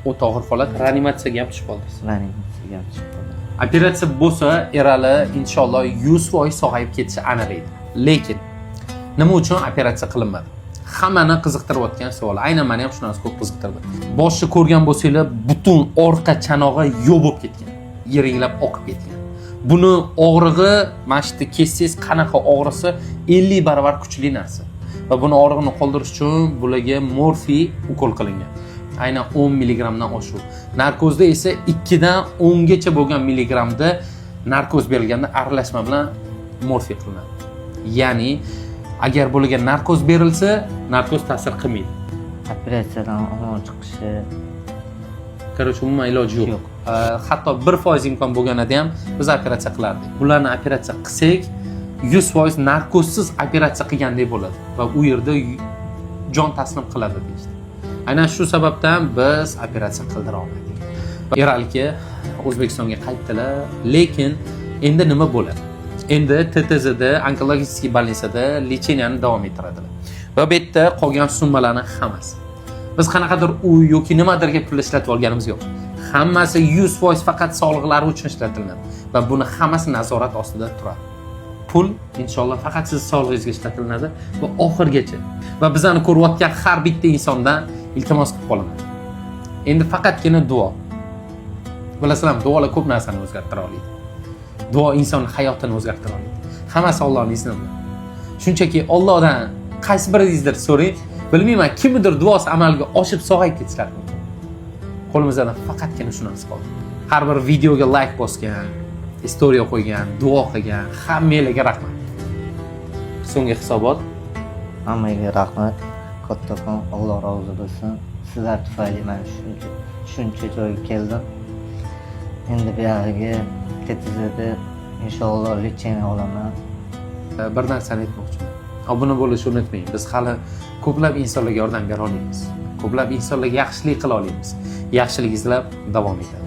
O'ta og'ir holat, reanimatsiyaga ham tushib qoldingiz. Reanimatsiyaga ham tushib qoldim. Operatsiya bo'lsa, Erali inshaalloh 100% sog'ayib ketishi aniq edi. Lekin nima uchun operatsiya qilinmadi? Hammani qiziqtirayotgan savol. Aynan meni ham shu narsa ko'p qiziqtirdi. Boshni ko'rgan bo'lsanglar, butun orqa chanog'i yo'q bo'lib ketgan. Yiringlab oqib ketgan. Buni og'rig'i, mana shu yerda kessangiz qanaqa og'risi, 50 barobar kuchli narsa. Va buni og'rig'ini qoldirish uchun bularga morfiy ukol qilingan. Aynan 10 milligramdan oshiq. Narkozda esa 2 dan 10 gacha bo'lgan milligramda narkoz berilganda aralashma bilan morfiy qilinadi. Ya'ni agar bularga narkoz berilsa, narkoz ta'sir qilmaydi. Operatsiyadan omon chiqishi Короче, umuman iloji yo'q. Yo'q. Hatto 1% imkon bo'lganida ham biz operatsiya qilardik. Bularni operatsiya qilsak, 100% narkozsiz operatsiya qilgandek bo'ladi va u yerda jon taslim qiladi deyishdi. Aynan shu sababdan biz operatsiya qildira olmadik. Erali aka O'zbekistonga qaytdilar, lekin endi nima bo'ladi? Endi TTZda, онкологический больница da лечение ni davom ettiradilar. Va bu yerda qolgan summalarni hammasi. Biz qanaqadir uy yoki nimadirga pul ishlatib olganimiz yo'q. Hammasi 100% faqat sog'liqlari uchun ishlatiladi va buni hammasi nazorat ostida turadi. Pul inshaalloh faqat siz sog'lig'ingizga ishlatilinadi va oxirgacha. Va bizani ko'rayotgan har bitta insondan iltimos qilib qolaman. Endi faqatgina duo. Bilasizlarmi, duolar ko'p narsani o'zgartira oladi. Duo inson hayotini o'zgartira oladi. Hammasi Allohning izni bilan. Shunchaki Allohdan qaysi biringizdir so'rang, bilmayman, kimnidir duosi amalga oshib sog'ayib ketishlari mumkin. Qo'limizdan faqatgina shu narsa qoldi. Har bir videoga like bosgan, istoriya qo'ygan, duo qilgan hammanglarga rahmat. So'nggi hisobot. Hammaga rahmat. Kattakon Alloh rozi bo'lsin. Sizlar tufayli man shuncha shuncha joyga keldim. Endi buyog'iga TTZda inshaalloh лечение olaman. Bir narsani aytmoqchiman. Obuna bo'lishni unutmang. Biz hali ko'plab insonlarga yordam bera olamiz. Ko'plab insonlarga yaxshilik qila olamiz. Yaxshilik izlab davom etadi.